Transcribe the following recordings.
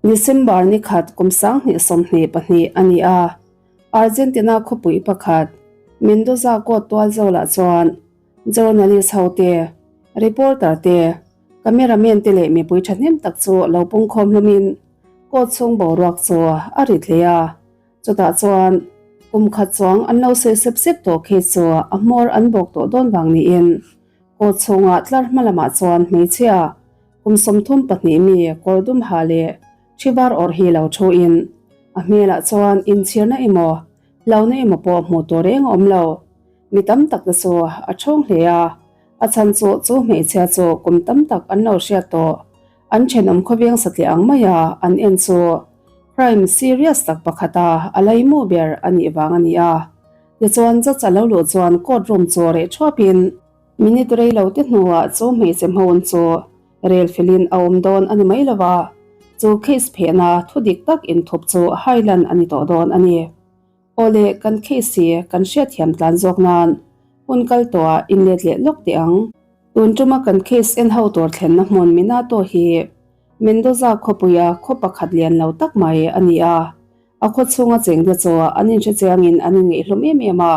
December ni khat kum 2022 a ni a, Argentina khawpui pakhat Mendoza court tual zawlah chuan journalist ho te, reporter te, cameraman te leh mipui thahnem tak chu lo pungkhawm hlawmin court chhung boruak chu a rit hle a. Chutah chuan kum khat chuang an lo sawi sep sep tawh khi chu a hmawr an bawk tawh dawn vang niin court chhungah tlar hma lamah chuan hmeichhia Kum 32 mi kawr dum ha leh thi var awrh hi lo thu in a hmelah chuan inchhirna emaw hlauhna emaw pawh hmuh tur reng a awm lo. Mi tam tak te chu a thawng hle a, a chhan chu chu hmeichhia chu kum tam tak an lo hriat tawh. An thenawm khawveng satliah ang maia an en chu crime serious tak pakhata a laimu ber a nih vang a ni a. Tichuan judge a lo luh chuan court room chu reh thuapin Minute rei lo te hnuah chu hmeichhe hmawn chu rel felin a awm dawn a ni mai lo va, chu case phehna thu dik tak inthup chu hailan a ni tawh dawn a ni. Awle, kan case hi kan hriatthiam tlan zawk nan hun kal tawhah inlet leh lawk teh ang. Tun tuma kan case en ho tur thlenna hmun Minato hi Mendoza khawpuia khaw pakhat lian lo tak mai a ni a. A khaw chhunga chengte chu an inhre chiangin an inngeih hlawm em em a,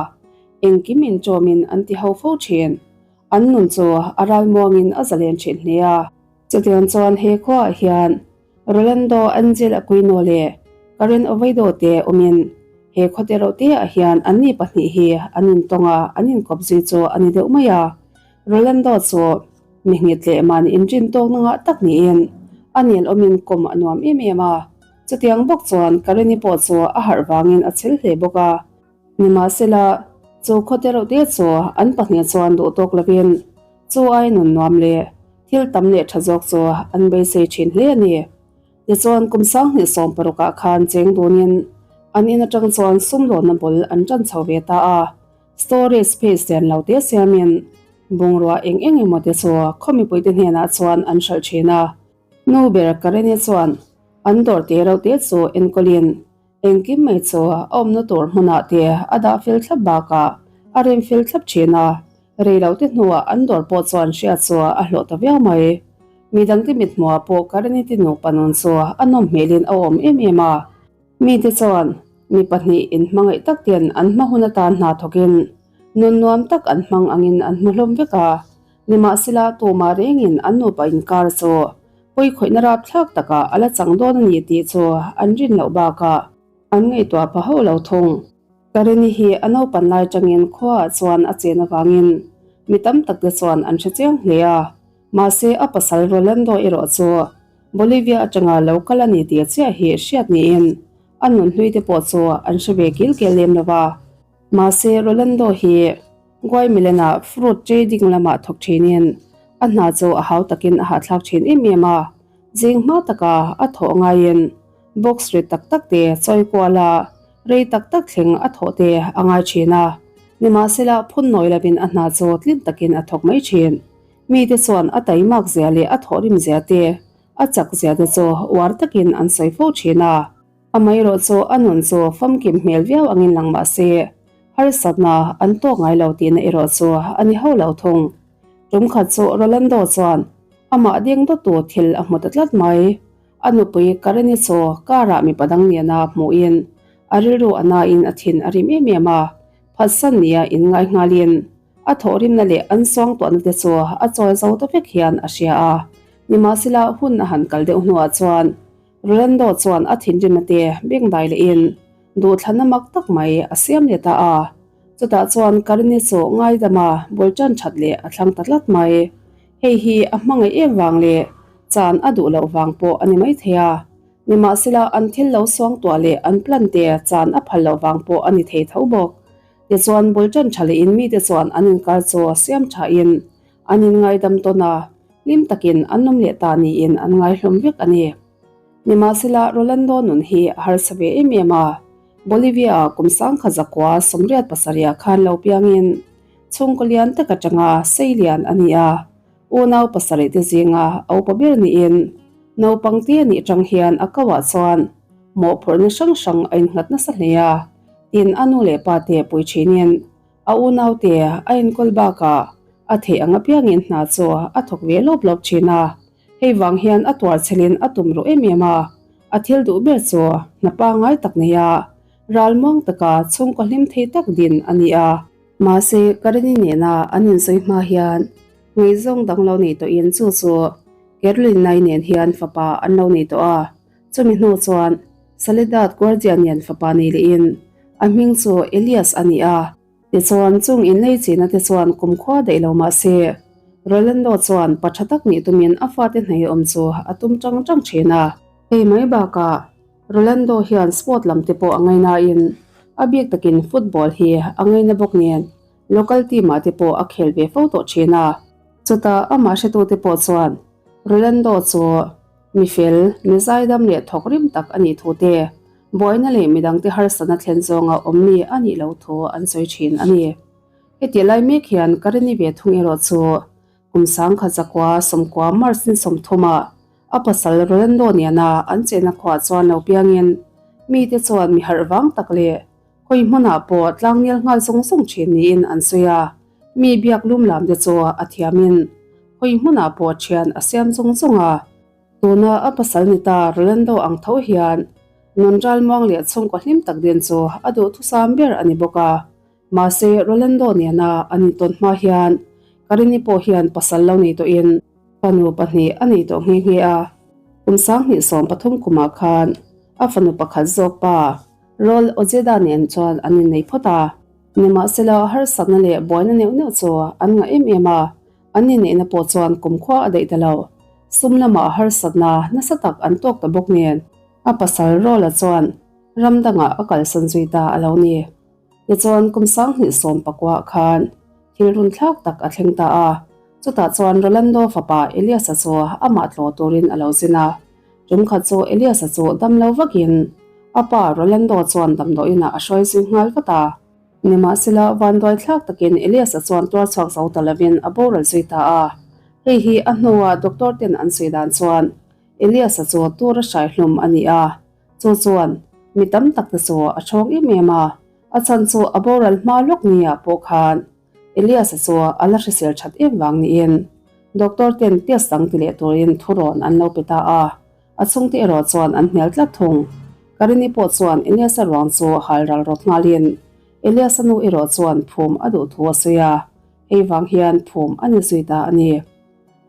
engkim inṭawmin an ti ho fo ṭhin. An nun chu a ralmuangin a zalen ṭhin hle a. Chutiang chuan he khuaah hian Rolando Angel Aquino leh Karen Oviedo te awmin he khaw te reuh teah hian anni pahnih hi an intawng a, an inkawp zui chu a ni deuh mai a. Rolando chu mi nghet leh mahni inrin tawkna ngah tak niin a nelawmin kawm a nuam em em a. Chutiang bawk chuan Karini pawh chu a harh vangin a chhel hle bawk a. Nimahsela, chu khawte reuh te chu an pahnih chuan duh tawk lovin chu ai nun nuam leh thil tam leh tha zawk chu an beisei thin hle a ni. Tichuan kum 2016 ah khan cheng dunin an in atang chuan sumdawnna bul an tan chho ve ta a. Storage space lian lo te siamin bungrua eng eng emaw te chu khaw mipuite hnenah chuan an hralh thin a. Nu ber Kareni chuan an dawr te reuh te chu enkawlin engkim mai chu a awmna tur hmunah te a dah fel thlap bakah a rem fel thlap thin a, rei lo te hnuah an dawr pawh chuan hriat chu a hlawh ta viau mai. Midangte mithmuhah pawh Kareni te nupa nun chu a nawm hmelin a awm em em a. Mite chuan mi pahnih inhmangaih tak ten an hma hun atan hna thawkin nun nuam tak an hmang angin an hmu hlawm vek a. Nimahsela, tumah rengin an nupa inkar chu pawikhawihna rapthlak takah a la chang dawn a ni tih chu an rin loh bakah an ngaihtuah pha hauh lo thung. Karini hi a naupan lai tangin khuaah chuan a chen avangin mi tam takte chuan an hre chiang hle a, mahse a pasal Rolando erawh chu Bolivia atanga lo kal a ni tih chiah hi hriat niin a nunhluite pawh chu an hre ve kil kel lem lo va. Mahse Rolando hi Guaymilen-ah fruit trading lamah thawk thinin a hna chu a hau takin a hahthlak thin em em a, zing hma taka a thawh ngaiin box rit tak tak te chawi kual a, rei tak tak thleng a thawh te a ngai thin a. Nimahsela phun nawi lovin a hna chu tlin takin a thawk mai thin. Mite chuan a taimak zia leh a thawhrim zia te, a chak zia te chu uar takin an sawi fo thin a. Amaherawh chu a nun chu famkim hmel viau angin lang mah se, harsatna an tawk ngai lo tihna erawh chu a ni hauh lo thung. Tum khat chu Rolando chuan amah deng dawttu thil a hmu ta tlat mai. A nupui Kareni chu car-ah mipa dang nena hmuhin a rilru a nain a thin a rim em em a, phatsan nia inngai nghalin a thawhrimna leh an suangtuahna te chu a chawi zo ta vek hian a hria a. Nimahsela hun a han kal deuh hnuah chuan Rolando chuan a thinrimna te bengdai lehin duhthlanna mak tak mai a siam leh ta a. Chutah chuan Karini chu ngaidama bul tan that leh a thlang ta tlat mai. Hei hi a hmangaih em vang leh chan a duh loh vang pawh a ni mai thei a. Nimahsela an thil lo suangtuah leh an plan te chan a phal loh vang pawh a ni thei tho bawk. Tichuan bul tan tha lehin mite chuan an inkar chu siam thain An inngaidam tawn a, hlim takin an awm leh ta niin an ngaihlawm vek a ni. Nimahsela, Rolando nun hi a harsa ve em em a, Bolivia-ah kum 1987 ah khan lo piangin chhungkaw lian tak atanga sei lian a ni a, unau pasarih te zinga a upa ber niin naupang te nih atang hian a kauah chuan mawhphurhna hrang hrang a innghat nasa hle a, tin a nu leh pa te pui thinin A unaute a enkawl bakah a theih ang apiangin hna chu a thawk ve lawp lawp thin a, hei vang hian a tuar chhelin a tum ruh em em a. A thil duh ber chu hna pangngai tak nei a, ralmuang taka chhungkaw hlim thei tak din a ni a. Mahse, Karini nena an insawi hma hian ngaihzawng dang lo nei tawhin chu chu Caroline-i nen hian fapa an lo nei tawh a. Chumi hnu chuan Soledad Guardia nen fapa nei lehin a hming chu Elias a ni a. Tichuan, chung inlei china te chuan kumkhua daih lo mah se, Rolando chuan pa tha tak nih tumin a fate hnei awm chu a tum tang tang thin a. Hei mai bakah, Rolando hian sport lam te pawh a ngainain a bik takin football hi a ngaina bawk nen local team ah te pawh a khel ve fo tawh thin a. Chutah amah hretute pawh chuan Rolando chu Mi fel, mi zaidam leh thawk rim tak a nih thu te, buaina leh midangte harsatna thlen zawnga awm mi a nih loh thu an sawi thin a ni. Heti lai mek hian Karini ve thung erawh chu kum sangkhat zakua sawmkua March ni sawmthuma a pasal Rolando nena an chenna khuah chuan lo piangin mite chuan mi harh vang tak leh khawi hmunah pawh tlangnel nghal zung zung thin niin an sawi a, mi biak lum lam te chu a thiamin khawi hmunah pawh thian a siam zung zung a. Tuna a pasal ni ta Rolando ang tho hian nun ralmuang leh chhungkaw hlim tak din chu a duhthusam ber a ni bawk a. Mahse Rolando nena an intawn hma hian Karini pawh hian pasal lo nei tawhin fanu pahnih a nei tawh nghe nghe a. Kum 2013 kumah khan a fanu pakhat zawk pa Rol Ojeda nen chuan an innei phawt a. Nimahsela harsatna leh buaina neuh neuh chu an ngah em em a, an inneihna pawh chuan kumkhua a daih ta lo. Sum lamah harsatna nasa tak an tawk ta bawk nen a pasal Rola chuan ram dangah a kalsan zui ta a lo ni. Tichuan kum 2019 khan thil runthlak tak a thleng ta a, chutah chuan Rolando fapa Elias-a chu amah tlaw turin a lo zin a. Tumkhat chu Elias-a chu dam lo vakin a pa Rolando chuan damdawiinah a hruai zui nghal vat a. Nimahsela, vanduai thlak takin Elias-a chuan tuar chhuak zo ta lovin a boral zui ta a. Hei hi a hnua doctor ten an sawi dan chuan Elias-a chu tur a hrai hlum a ni a. Chu chuan mi tam tak te chu a chhawng em em a, a chhan chu a boral hma lawk nia pawh khan Elias-a chu a la hrisel that em vang niin doctor ten test dang ti leh turin thurawn an lo pe ta a, a chhungte erawh chuan an hmel tlat thung. Karini pawh chuan Elias-a ruang chu hal ral rawt nghalin Elias-a nu erawh chuan phum a duh thu a sawi a, hei vang hian phum a ni zui ta a ni.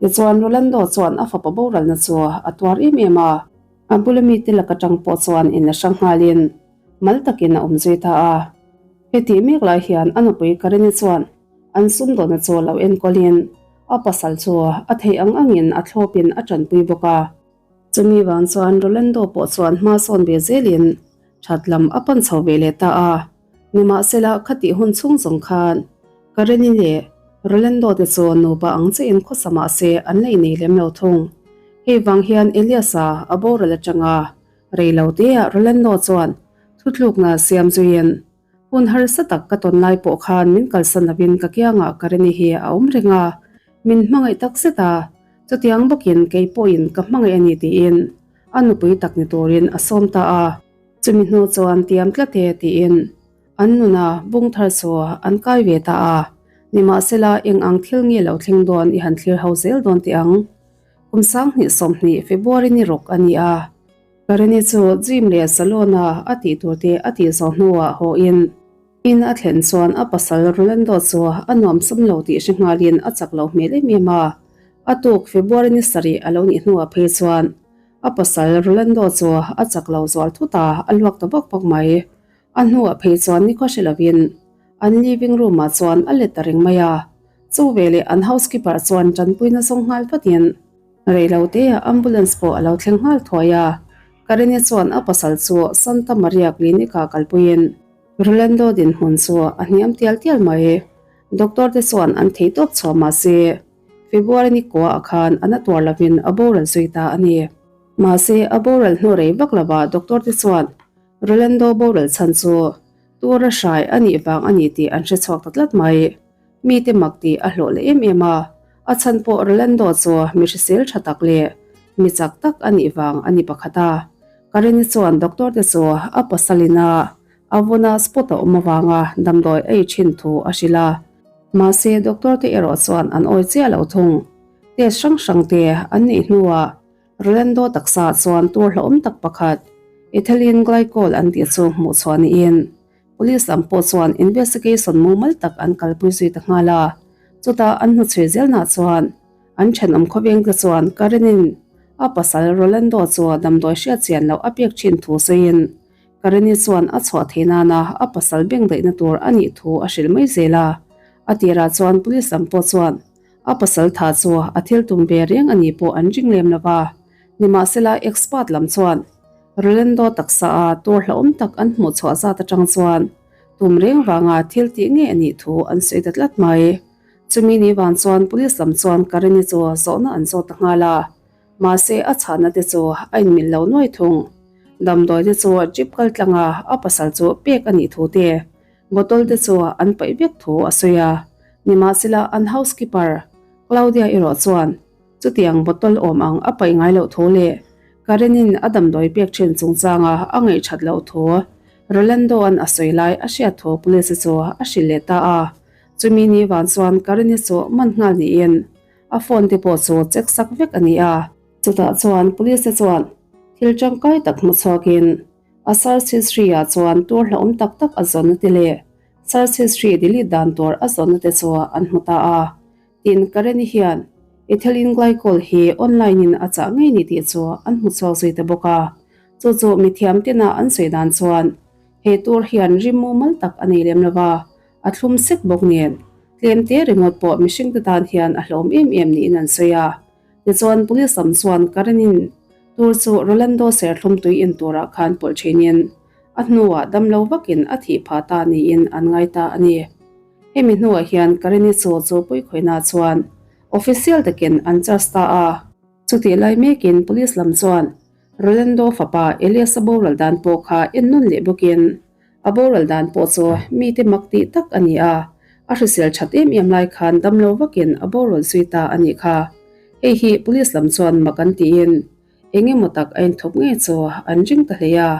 Tichuan Rolando chuan a fapa boralna chu a tuar em em a. A bula mite lak atang pawh chuan inla hrang nghalin mal takin a awm zui ta a. Hetih mek lai hian a nupui Karini chuan an sumdawhna chu lo enkawlin a pasal chu a theih ang angin a thlawpin a tanpui bawk a. Chumi vang chuan Rolando pawh chuan hma sawn ve zelin that lam a pan chho ve leh ta a. Nimahsela khatih hun chhung zawng khan Karini leh Rolando te chu nupa ang chiahin khawsa mahse an la inei lem lo thung. Hei vang hian Elias-a a boral atanga rei lo teah Rolando chuan thutlukna siam zuiin hun harsa tak ka tawn lai pawh khan min kalsan lovin ka kiangah Karini hi a awm reng a, min hmangaih tak zet a, chutiang bawkin kei pawhin ka hmangaih a ni tiin a nupui tak ni turin a sawm ta a. Chumi hnu chuan tiam tlat e tiin an nuna bung thar chu an kai ve ta a, nimahsela eng ang thil nge lo thleng dawn i han thlir ho zel dawn teh ang. Kum 2020 February ni ruk a ni a, Karini chu gym leh salon a a tih tur te a tih zawh hnuah haw in in a thlen chuan a pasal Rolando chu a nuam sum lo tih hre nghalin a chak lo hmel em em a, a tuk February ni sarih a lo nih hnuah phei chuan A pasal Rolando chu a chak lo zual thut a, a luak ta vak vak mai. A hnuah phei chuan nikhaw hre lovin an living room ah chuan a let ta reng mai a. Chu veleh an housekeeper chuan tanpuina zawng nghal vatin reiloteah ambulance pawh a lo thleng nghal thuai a. Karine chuan a pasal chu Santa Maria clinic ah kalpuiin Rolando dinhmun chu a hniam tial tial mai. Doctor te chuan an theitawp chhuah mahse, February ni kua ah khan a na tuar lovin a boral zui ta a ni. Mahse, a boral hnu rei vak lovah doctor te chuan Rolando boral chhan chu tur a hrai a nih vang a ni tih an hre chhuak ta tlat mai. Mite mak tih a hlawh leh em em a, a chhan pawh Rolando chu mi hrisel tha tak leh mi chak tak a nih vang a ni pakhat a. Karini chuan doctor te chu a pasalin a a vuna spot a awm avanga damdawi a ei thin thu a hrilh a. Mahse, doctor te erawh chuan an awi chiah lo thung. Test hrang hrang te an neih hnuah. Rolando taksa ah chuan tur hlauhawm tak pakhat ethylene glycol an tih chu hmuh chhuah niin Police lam pawh chuan investigation mumal tak an kalpui zui ta nghal a, chutah an hnuchhui zelnah chuan an thenawm khawvengte chuan Karenin a pasal Rolando chu damdawi hriat chian loh a pek thin thu sawiin Kareni chuan a chhuah theih nana a pasal beng daihna tur a nih thu a hrilh mai zel a. A tirah chuan police lam pawh chuan a pasal tha chu a thil tum ve reng a nih pawh an ring lem lo va, nimahsela expert lam chuan Rolando taksa a tur hlauhawm tak an hmuh chhuah zat atang chuan tum reng vanga thil tih ngei a nih thu an sawi ta tlat mai. Chumi ni vang chuan police lam chuan Kareni chu zawhna an zawt ta nghal a. Mahse a chhahna te chu a inmil lo nuai thung. Damdawi te chu jeep kal tlanga a pasal chu pek a nih thu te, bottle te chu an paih vek thu a sawi a. Nimahsela an housekeeper Claudia erawh chuan chutiang bottle awm ang a paih ngai loh thu leh Karen-in a damdawi pek thin chungchanga a ngaihthat loh thu Rolando-a'n a sawi lai a hriat thu police chu a hrilh leh ta a. Chumi ni van chuan Karen-i chu man nghal niin A phone te pawh chu check sak vek a ni a. Chutah chuan police te chuan thil tangkai tak hmu chhuakin a search history ah chuan tur hlauhawm tak tak a zawnna te leh search history delete dan tur a zawnna te chu an hmu ta a. Tin, Karen-i hian ethylene glycol hi online in a chah ngei ni tih chu an hmu chhuak zui ta bawk a. Chu chu mithiam tena an sawi dan chuan he tur hian rim mumal tak a nei lem lo va. A thlum sek bawk nen, tlem te ringawt pawh mihringte tan hian a hlawm em em niin an sawi a. Tichuan Police lam chuan Karenin tur chu Rolando serthlum tui in turah khan pawlh thinin a hnuah damlo vakin a thih phah ta niin an ngai ta a ni. Hemi hnuah hian Kareni chu chu puikhawihna chuan official takin an charge ta a. Chutih lai mekin Police lam chuan Rolando fapa Elias-a boral dan pawh kha ennawn leh bawkin A boral dan pawh chu mite mak tih tak a ni a, a hrisel that em em lai khan damlo vakin a boral zui ta a nih kha. Hei hi police lam chuan mak an tiin eng emaw tak a inthup ngei chu an ring ta hle a.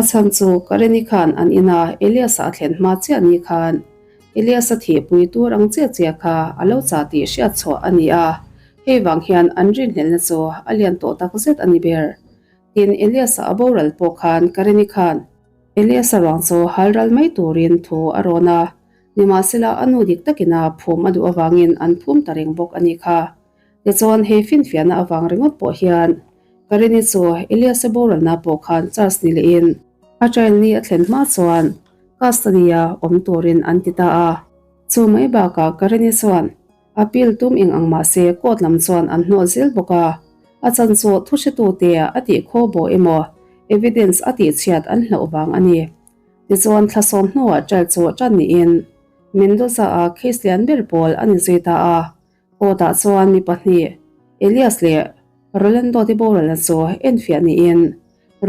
A chhan chu Kareni khan an ina Elias-a a thlen hma chiah ni khan Elias-a thihpui tur ang chiah chiah kha a lo chah tih hriat chhuah a ni a, hei vang hian an rinhlelhna chu a lian tawh tak zet a ni ber. Tin, Elias-a a boral pawh khan Kareni khan Elias-a ruang chu hal ral mai turin thu a rawn a, nimahsela a nu dik takin a phum a duh avangin an phum ta reng bawk a nih kha. Tichuan hei finfiahna avang ringawt pawh hian Karini chu Elias-a boralna pawh khan charge ni lehin a trial ni a thlen hma chuan custody-a awm turin an ti ta a. Chu mai bakah Karini chuan Appeal tum eng ang mahse court lam chuan an hnawh zel bawk a, a chan chu thuhretute a tih khaw bawh emaw evidence a tih chhiat an hlauh vang a ni. Tichuan thla sawm hnuah trial chu tan niin Mendoza-a case lian ber pawl a ni zui ta a, court ah chuan mi pahnih Elias leh Rolando te boralna chu enfiah niin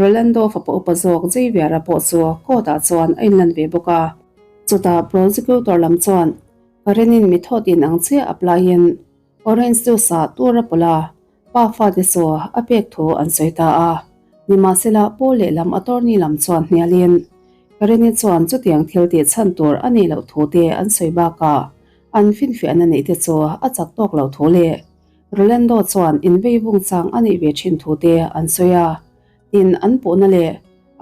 Rolando fapa upa zawk Javier-a pawh chu court ah chuan a inlan ve bawk a. Chutah prosecutor lam chuan Karenin mi thawt in ang chiah apply in Orange juice ah tur a pawlh a, pa fate chu a pek thu an sawi ta a. Nimahsela pawl lehlam attorney lam chuan hnial in Kareni chuan chutiang thil tih chhan tur a neih loh thu te an sawi bakah an finfiahna neih te chu a chak tawk loh thu leh Rolando chuan invei vung chang a neih ve thin thu te an sawi a. Tin, an puhna leh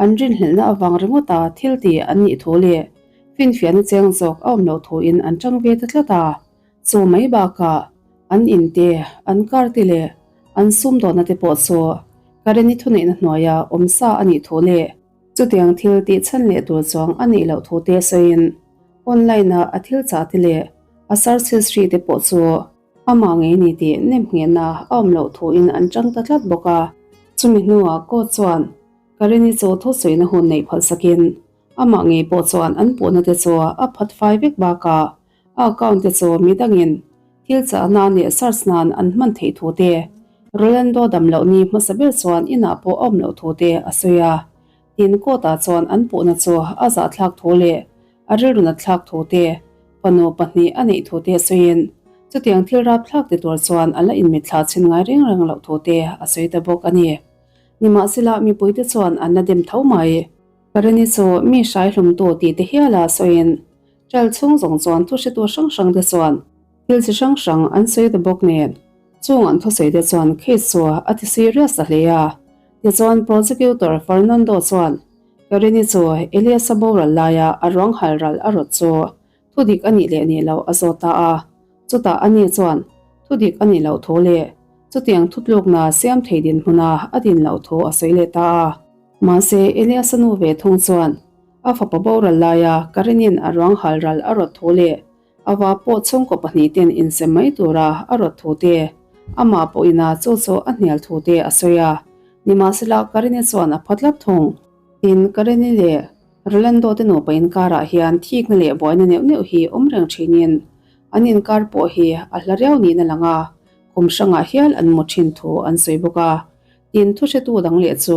an rinhlelhna avang ringawta thil tih an nih thu leh finfiahna cheng zawk a awm loh thuin an tang ve ta tlat a. Chu mai bakah an in te, an car te leh an sumdawnna te pawh chu Kareni thuneihna hnuaia awm sa a nih thu leh chutiang thil tih chhan leh tur chuang a nih loh thu te sawiin online-a a thil chah te leh a search history te pawh chu Amah ngei ni tih nem nghehna a awm loh thuin an chang ta tlat bawk a. Chumi hnuah court chuan Karini chu thusawiina hun neih phalh sakin amah ngei pawh chuan an puhna te chu a phat fai vek bakah a account te chu midangin thil chah nan leh search nan an hman theih thu te, Rolando dam loh ni hmasa ber chuan inah pawh a awm loh thu te a sawi a. Tin, court ah chuan an puhna chu a zahthlak thu leh A rilru nat thlak thu te, fanu pahnih a neih thu te sawiin chutiang thil rap thlak ti tur chuan a la inmitthla chhin ngai reng reng loh thu te a sawi ta bawk a ni. Nimahsela mipuite chuan an la dem tho mai. Kareni chu mi hrai hlumtu tih te hiala sawiin trial chhung zawng chuan thuhretu hrang hrang te chuan thil chi hrang hrang an sawi ta bawk nen. Chung an thusawi te chuan case chu a ti serious ta hle a. Tichuan Prosecutor Fernando chuan Karini chu Elias-a boral laia a ruang hal ral a rawt chu thudik a nih leh nih loh a zawt ta a. Chutah ani chuan thudik a nih loh thu leh chutiang thutlukna siam thei dinhmuna a din loh thu a sawi leh ta a. Mahse Elias-a nu ve thung chuan a fapa boral laia Karinin a ruang hal ral a rawt thu leh A va pawh chhungkaw pahnih ten insem mai tura a rawt thu te, amah pawhina chu chu a hnial thu te a sawi a. Nimahsela Karini chuan a pha tlat thung. Tin, Karini leh Rolando te nupa inkarah hian thikna leh buaina neuh neuh hi awm reng thinin an inkar pawh hi a hla riau niin a lang a, kum hrangah hial an mu thin thu an sawi bawk a. Tin, thuhretu dang leh chu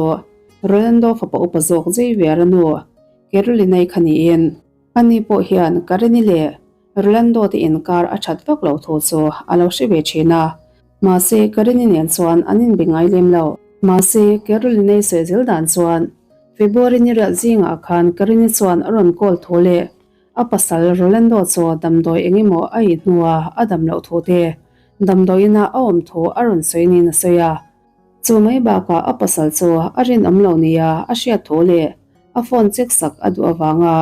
Rolando fapa upa zawk Xavier-a nu Caroline-i kha niin, Ani pawh hian Karini leh Rolando te inkar a that vak loh thu chu a lo hre ve thin a, mahse Karini nen chuan an inbe ngai lem lo. Mahse Caroline-i sawi zel dan chuan February ni riat zingah khan Karini chuan a rawn call thu leh a pasal Rolando chu damdawi eng emaw a ih hnua a dam loh thu te damdawiina a awm thu a rawn sawi niin a sawi a. Chu mai bakah a pasal chu a rinawm lo nia a hriat thu leh a phone check sak a duh avanga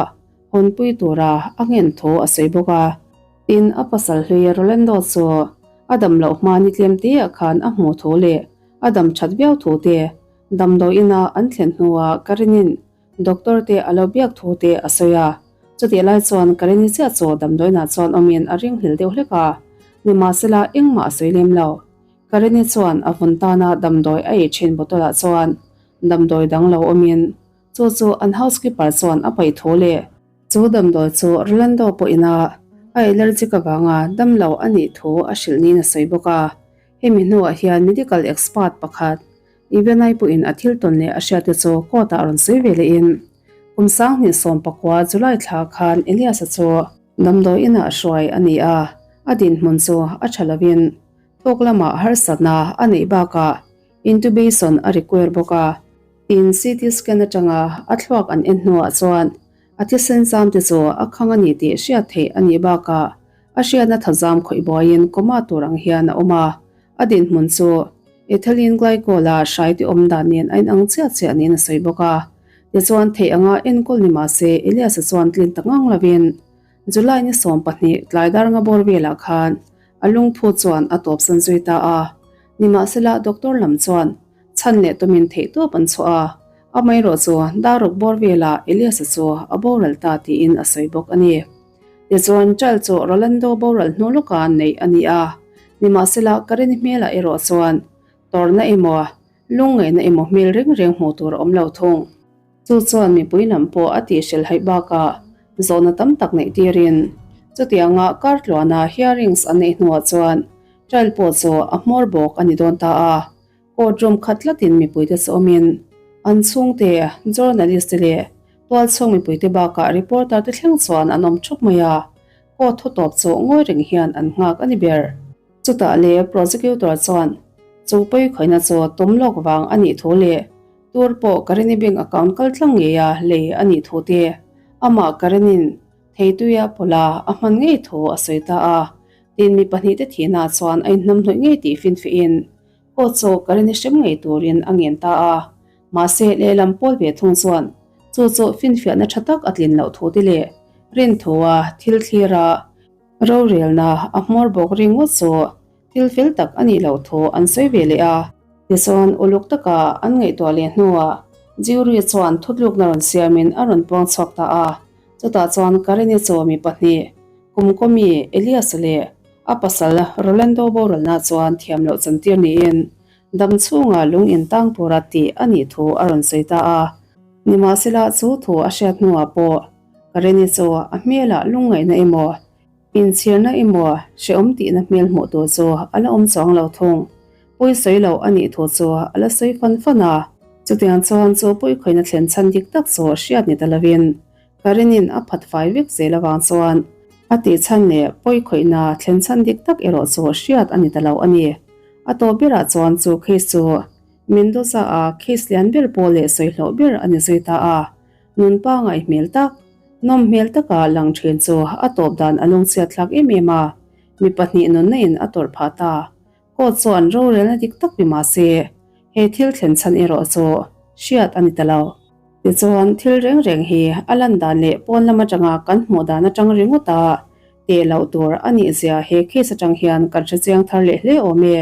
hawnpui tura a nghen thu a sawi bawk a. Tin, a pasal hlui Rolando chu a dam loh hma ni tlem teah khan a hmuh thu leh a dam that viau thu te damdawiina an thlen hnuah Karinin doctor te a lo biak thu te a sawi a. Chutih lai chuan Karini chiah chu damdawiinah chuan awmin a ringhlel deuh hlek a, nimahsela engmah a sawi lem lo. Karini chuan a vun tana damdawi a ei thin bottle ah chuan damdawi dang lo awmin chu chu an housekeeper chuan a paih thu leh chu damdawi chu Rolando pawhin a a allergic avanga damlo a nih thu a hrilh niin a sawi bawk a. Hemi hnuah hian medical expert pakhat Ivanai pawhin a thil tawn leh a hriatte chu court ah rawn sawi ve lehin kum 2019 July thla khan Elias-a chu damdawi inah hruai a ni a, a dinhmun chu a tha lovin Thawk lamah harsatna a neih bakah intubation a require bawk a, tin CT scan atanga a thluak an en hnuah chuan a thisen zam te chu a khang a ni tih hriat theih a nih bakah a hriatna thazam khawih buaiin coma tur ang hian a awm a, a dinhmun chu ethylene glycol-a hrai te awm dan nen a inang chiah chiah niin a sawi bawk a. Tichuan theih anga enkawl ni mahse Elias-a chuan tlin ta ngang lovin July ni 12 tlai dar nga bawr velah khan A lungphu chuan a tawpsan zui ta a. Nimahsela doctor lam chuan chhan leh tumin theihtawp an chhuah a, amaherawh chu dar ruk bawr velah Elias-a chu a boral ta tiin a sawi bawk a ni. Tichuan Child chu Rolando boral hnu lawka neih a ni a, nimahsela Karini hmelah erawh chuan tawrhna emaw lungngaihna emaw hmel reng reng hmuh tur a awm lo thung. Chu chuan mipui lam pawh a tihhrelh haih bakah zawhna tam tak neih tirin chutianga kar tluana hearings an neih hnuah chuan trial pawh chu a hmawr bawk a ni dawn ta a. Court room khat tlatin mipuite chu awmin an chhungte, journalist te leh tualchhung mipuite bakah reporter te thleng chuan an awm thup mai a, court thu tawp chu ngawi reng hian an nghak a ni ber. Chutah leh prosecutor chuan chu pawi khawihna chu tum lawk vang a nih thu leh Tur pawh Karini bank account kal tlang ngei a lei a nih thu te, amah Karinin theituia pawla a hman ngei thu a sawi ta a. Tin, mi pahnihte thihna chuan a inhnamhnawih ngei tih finfihin court chu Karini hrem ngei turin a ngen ta a. Mahse, lehlam pawl ve thung chuan chu chu finfiahna tha tak a tlin loh thu te leh rinthua thil thlira rorelna a hmawr bawk ringawt chu Thil fel tak a nih loh thu an sawi ve leh a. Tichuan, uluk taka an ngaihtuah leh hnuah Jury chuan thutlukna rawn siamin a rawn puang chhuak ta a. Chutah chuan Karini chu mi pahnih, Kumkawmi Elias leh a pasal Rolando boralna chuan thiam loh chantir niin dam chhunga lung intang tura tih a nih thu a rawn sawi ta a. Nimahsela, chu thu a hriat hnuah pawh Karini chu a hmelah lungngaihna emaw, Inchhirna emaw hrehawm tihna hmel hmuh tur chu a la awm chuang lo thung. Pawi sawi loh a nih thu chu a la sawi fan fan a. Chutiang chuan chu pawi khawihna thlen chhan dik tak chu hriat ni ta lovin Karinin a phat fai vek zel avang chuan a tih chhan leh pawi khawihna thlen chhan dik tak erawh chu hriat a ni ta lo a ni. A tawp berah chuan chu case chu Mendoza-a case lian ber pawh leh sawi hlauh ber a ni zui ta a. Nun pangai hmel tak, nawm hmel taka lang thin chu a tawp dan a lungchhiat thlak em em a, mi pahnih nunna in a tawrh phah ta. Court chuan rorelna dik tak pe mah se, he thil thlen chhan erawh chu hriat a ni ta lo. Tichuan, thil reng reng hi a lan dan leh pawn lam atanga kan hmuh dan atang ringawt a teh loh tur a nih zia he case atang hian kan hre chiang thar leh hle awm e.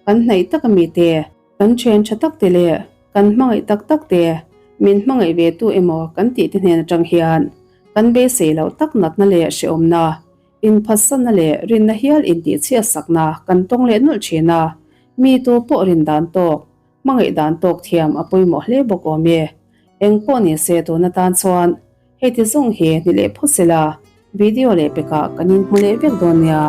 Kan hnaih tak ami te, kan then tha tak te leh kan hmangaih tak tak te, min hmangaih ve tu emaw kan tih te hnen atang hian kan beisei loh tak natna leh hrehawmna Inphatsanna leh rinna hial intihchhiatsakna kan tawng leh nawlh thin a, mi tu pawh rin dan tawk, hmangaih dan tawk thiam a pawimawh hle bawk awm e. Eng pawh ni se tun atan chuan heti zawng hi ni leh phawt sela, video leh pekah kan inhmu leh vek dawn nia.